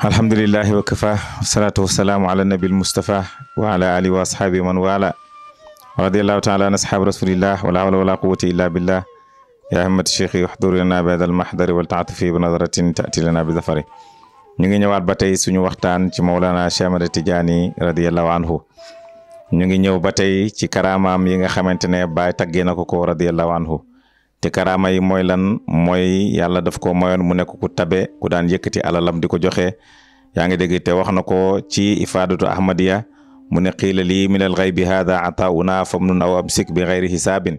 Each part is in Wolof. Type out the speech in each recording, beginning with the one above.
alhamdulillahi wa kafa wassalatu wassalamu ala nabil mustafa wa ala alihi wa ashabi man wala radiyallahu ta'ala an ashab rasulillah wala hawla wala quwwata illa billah ya hammat cheikh yuhdur lana ba'da al mahdari wal ta'atufi bi nadratin ta'ti lana bi zafari. ñu ngi ñëwaat ba tey suñu waxtaan ci Mawlana Cheikh Ahmad Tidiane radiyallahu anhu. ñu ngi ñëw ba tey ci karaamaam yi nga xamante ne Baay taggee na ko radiyallahu anhu. te karaama yi mooy lan mooy yàlla daf ko mayoon mu nekk ku tabe ku daan yëkkati alalam di ko joxe. yaa ngi dégg te wax na ko ci ifaadatu ahmadiya mu ne qiila lii min al ghaybi hada atauna famnun aw amsik bi ghayri hisaabin.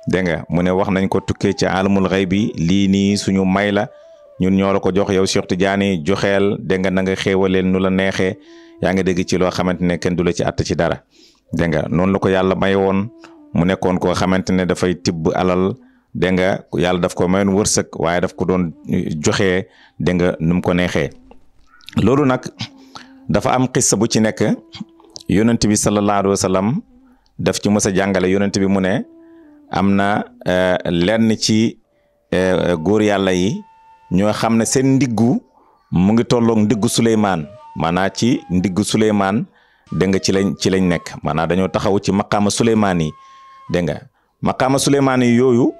dégg nga mu ne wax nañ ko tukkee ci alamul ghaybi lii nii suñu may la ñun ñoo la ko jox yow Cheikh Tidiane joxeel dégg nga na nga xéewaleel nu la neexee yaa ngi dégg ci loo xamante ne kenn du la ci att ci dara. dégg nga noonu la ko yàlla may woon mu nekkoon koo xamante ne dafay tibb alal dégg nga yàlla daf ko mayoon wërsëg waaye daf ko doon joxee dégg nga nu mu ko neexee. loolu nag dafa am xissa bu ci nekk yonent bi sallallahu alayhi wa sallam daf ci mës a jàngale yonent bi mu ne am na lenn ci góor yàlla yi ñoo xam ne seen ndiggu mu ngi tolloog ndiggu Suleymaan maanaam ci ndiggu Suleymaan dégg nga ci lañ nekk maanaam dañoo taxaw ci maqaama Suleymaan yi dégg nga maqaama Suleymaan yi yooyu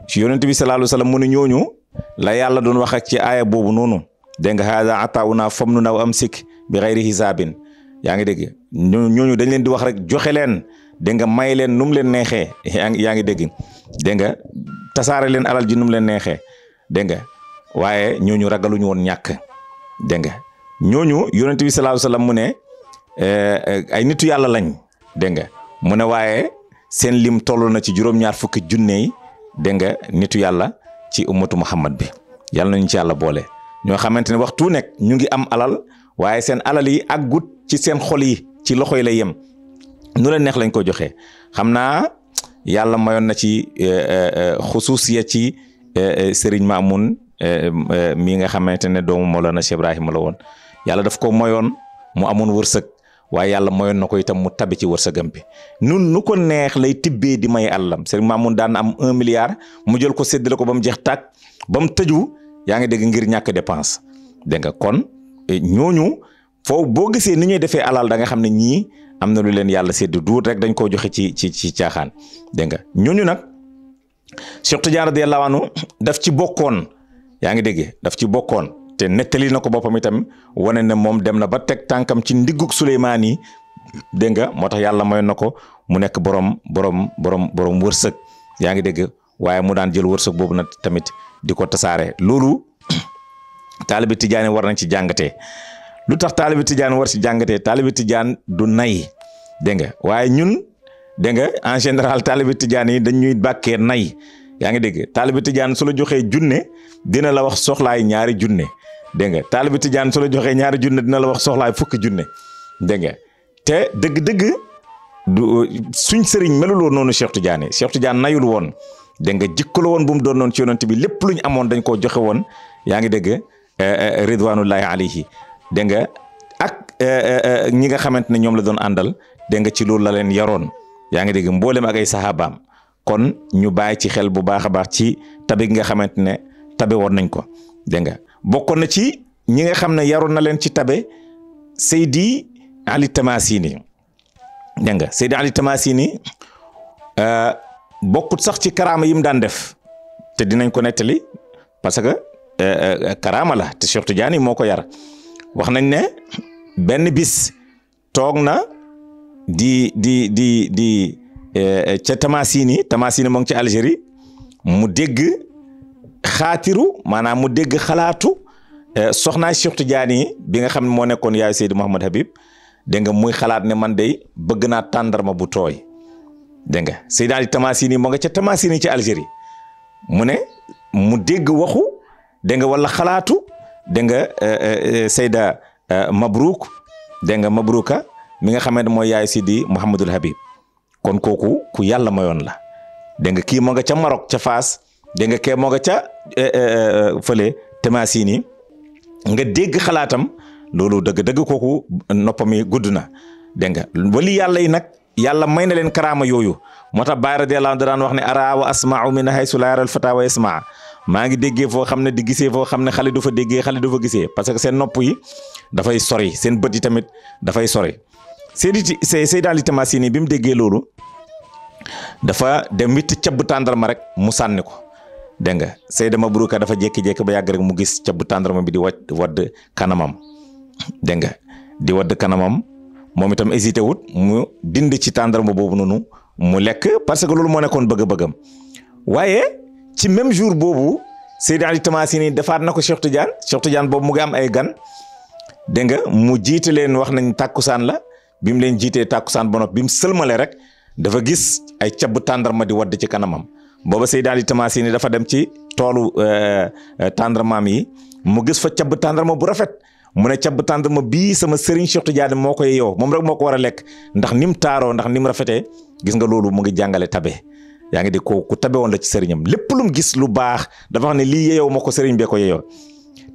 ci yonent bi sallallahu alayhi wa sallam mu ne ñooñu la yàlla doon wax ak ci aaya boobu noonu. dégg nga hada atauna famnun aw amsik bi ghayri hisaabin yaa ngi dégg ñooñu dañ leen di wax rek joxe leen dégg nga may leen nu mu leen neexee yaa ngi dégg dégg nga tasaare leen alal ji nu mu leen neexee dégg nga waaye ñooñu ragaluñu woon ñàkk dégg nga ñooñu yonent bi sallallahu alayhi wasallam mu ne ay nitu yàlla lañ dégg nga mu ne waaye seen lim toll na ci juróom-ñaar fukki junne yi dégg nga nitu yàlla ci ummatu Muhammad bi yàlla nañu ci yàlla boole. ñoo xamante ne waxtu nekk ñu ngi am alal waaye seen alal yi àggut ci seen xol yi ci loxo yi lay yem nu leen neex lañ ko joxe xam naa yàlla mayoon na ci xusuusiya ci Serigne Mamoun mi nga xamante ne doomu Mawlana Cheikh Ibrahima la woon yàlla daf ko mayoon mu amoon wërsëg waaye yàlla mayoon na ko itam mu tabi ci wërsëgam bi nu ko neex lay tibbee di may àllam Serigne Mamoun daan am 1 milliard mu jël ko séddale ko ba mu jeex tàkk ba mu tëju. yaa ngi dégg ngir ñàkk dépense dégg nga kon ñooñu foofu boo gisee ni ñuy defee alal da nga xam ne ñii am na lu leen yàlla séddu duut rek dañ koo joxe ci caaxaan dégg nga ñooñu nag Cheikh Tidiane radiyallahu anhu daf ci bokkoon yaa ngi dégg daf ci bokkoon te nettali na ko boppam itam wane ne moom dem na ba teg tànkam ci ndiggug Suleymaan yi dégg nga moo tax yàlla mayoon na ko mu nekk borom wërsëg yaa ngi dégg waaye mu daan jël wërsëg boobu nag tamit di ko tasaare loolu taalibi Tidiane war nañ ci jàngatee lu tax taalibi Tidiane war ci jàngatee taalibi Tidiane du nay dégg nga waaye ñun dégg nga en général taalibi Tidiane yi dañuy bàkkee nay yaa ngi dégg taalibi Tidiane su la joxee junne dina la wax soxlaay ñaari junne dégg nga taalibi Tidiane su la joxee ñaari junne dina la wax soxlaay fukki junne dégg nga te dëgg-dëgg du suñ sëriñ meluloo noonu Cheikh Tidiane nayul woon. dégg nga jikko la woon bu mu doon noonu ci yonent bi lépp luñ amoon dañ koo joxe woon yaa ngi dégg ridwanullahi alayhi dégg nga ak ñi nga xamante ne ñoom la doon àndal dégg nga ci loolu la leen yaroon yaa ngi dégg mboolem ak ay sahabaam kon ñu bàyyi ci xel bu baax a baax ci tabe gi nga xamante ne tabe woon nañ ko dégg nga bokkoon na ci ñi nga xam ne yaroon na leen ci tabe Seydi Ali Tamasini dégg nga Seydi Ali Tamasini bokkut sax ci karaama yi mu daan def te dinañ ko nettali parce que karaama la te Cheikh Tidiane moo ko yar wax nañ ne benn bis toog na di ca Tamasini moo ngi ci Algérie mu dégg xaatiru maanaam mu dégg xalaatu soxnaay Cheikh Tidiane bi nga xam ne moo nekkoon yaay Seydi Mouhamad Habib dégg nga muy xalaat ne man day bëgg naa tàndarma bu tooy. dégg nga Seydi Ali Tamasini moo nga ca Tamasini ci Algérie mu ne mu dégg waxu dégg nga wala xalaatu dégg nga Seyda Mabrouk dégg nga Mabrouka mi nga xamante mooy yaay Sidi Mouhamadul Habib kon kooku ku yàlla mayoon la dégg nga kii moo nga ca Maroc ca Faas dégg nga kee moo nga ca fële Tamasini nga dégg xalaatam loolu dëgg-dëgg kooku noppam yi gudd na dégg nga wali yàlla yi nag. yàlla may na leen karaama yooyu moo tax Baay radiyallahu anhu daan wax ne ara wa asma'u min haythu la yara al fata wa yasma maa ngi déggee foo xam ne di gisee foo xam ne xale du fa déggee xale du fa gisee parce que seen nopp yi dafay sori seen bët yi tamit dafay sori Seydi Ali Tamasini bi mu déggee loolu dafa dem witt cabb tàndarma rek mu sànni ko dégg nga Seyda Mabruka dafa jékki-jékki ba yàgg rek mu gis cabb tàndarma bi di wadd kanamam dégg nga di wadd kanamam moom itam hésité wut mu dind ci tàndarma boobu noonu mu lekk parce que loolu moo nekkoon bëgg-bëggam waaye ci même jour boobu Seydi Ali Tamasini defaat na ko Cheikh Tidiane boobu mu ngi am ay gan dégg nga mu jiite leen wax nañ tàkkusaan la bi mu leen jiitee tàkkusaan ba noppi bi mu sëlmale rek dafa gis ay cabb tàndarma di wadd ci kanamam booba Seydi Ali Tamasini dafa dem ci toolu tàndarmaam yi mu gis fa cabb tàndarma bu rafet mu ne cabb tàndarma bii sama Serigne Cheikh Tidiane moo koy yow moom rek moo ko war a lekk ndax ni mu taaroo ndax ni mu rafetee gis nga loolu mu ngi jàngale tabe yaa ngi di ko ku tabe woon la ci sëriñam lépp lu mu gis lu baax dafa xam ne lii yeyow ma ko sëriñ bee ko yeyoo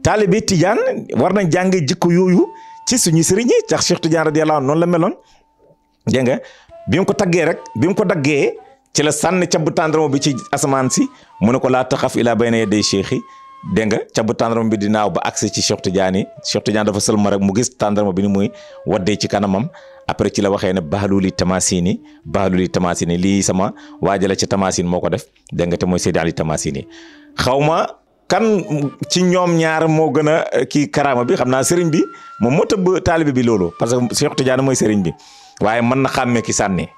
taalibe Tidiane war nañ jàng jikko yooyu ci suñu sëriñ yi tax Cheikh Tidiane radiyallahu anhu noonu la meloon dégg nga bi mu ko taggee rek bi mu ko daggee ci la sànni cabb tàndarma bi ci asamaan si mu ne ko laa taxaf ilaa bayna yaday cheikh yi dégg nga cabb tàndarma bi di naaw ba agsi ci Cheikh Tidiane dafa sëlma rek mu gis tàndarma bi ni muy waddee ci kanamam après ci la waxee ne baaluli tamasini lii sama waajala ci Tamasini moo ko def dégg nga te mooy Seydi Ali Tamasini xawma kan ci ñoom ñaar moo gën a kii karaama bi xam naa sëriñ bi moom moo tëbb taalibe bi loolu parce que Cheikh Tidiane mooy sëriñ bi waaye mën na xàmmee ki sànni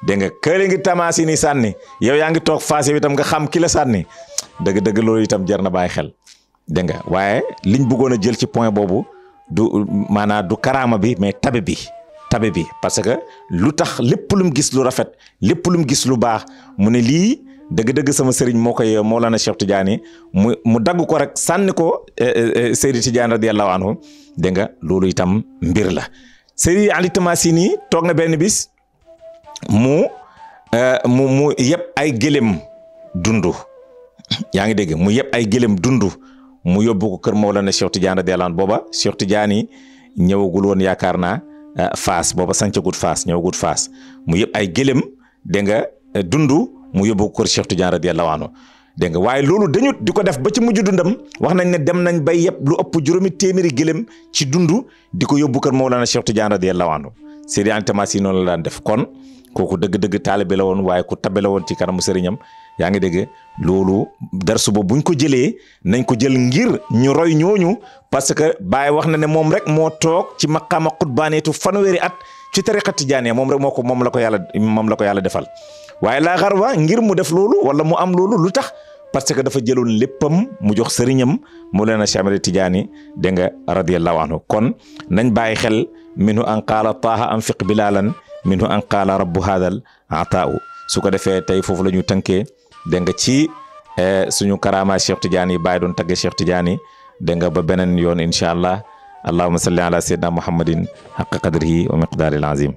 dégg nga kële ngi Tamasini sànni yow yaa ngi toog face bi itam nga xam ki la sànni dëgg loolu itam jar na bàyyi xel dégg nga waaye liñ bëggoon a jël ci point boobu du maanaam du karaama bi mais tabe bi parce que lu tax lépp lu mu gis lu rafet lépp lu mu gis lu baax mu ne lii dëgg sama sëriñ moo koy Mawlana Cheikh Tidiane mu dagg ko rek sànni ko Seydi Tidiane radiyallahu anhu dégg nga loolu itam mbir la Seydi Ali Tamasini toog na benn bis mu yëpp ay gëlëm dundu yaa ngi dégg mu yëpp ay gëlëm dundu mu yóbbu ko kër Mawlana Cheikh Tidiane radiyallahu anhu booba Cheikh Tidiane ñëwagul woon yaakaar naa Faas booba sancagut Faas ñëwagut Faas mu yëpp ay gëlëm dégg nga dundu mu yóbbu ko kër Cheikh Tidiane radiyallahu anhu dégg nga waaye loolu dañu di ko def ba ci mujj dundam wax nañ ne dem nañ bay yëpp lu ëpp juróomi téeméeri gëlëm ci dundu di ko yóbbu kër Mawlana Cheikh Tidiane radiyallahu anhu Seydi Ali Tamasini noonu la daan def kon kooku dëgg taalibe la woon waaye ku tabe la woon ci kanamu sëriñam yaa ngi dégg loolu darsu ba buñ ko jëlee nañ ko jël ngir ñu roy ñooñu parce que Baye wax na ne moom rek moo toog ci maqaama xutbaaneetu fanweeri at ci tariqa tijaaniya moom rek moom la ko yàlla defal waaye laa xarwa ngir mu def loolu wala mu am loolu lu tax parce que dafa jëloon léppam mu jox sëriñam Mawlana Cheikh Ahmed Tidiane dégg nga radiyallahu anhu kon nañ bàyyi xel minhu an qaala taaha anfiq bilaalan minhu an qaala rabbu haadal ataa'u su ko defee tey foofu la ñu tënkee dégg nga ci suñu karaama Cheikh Tidiane yi bàyyi doon tagge Cheikh Tidiane dégg nga ba beneen yoon incha allah allahumma salli ala sayyidina muhammadin haqqa qadrihi wa miqdaaril azim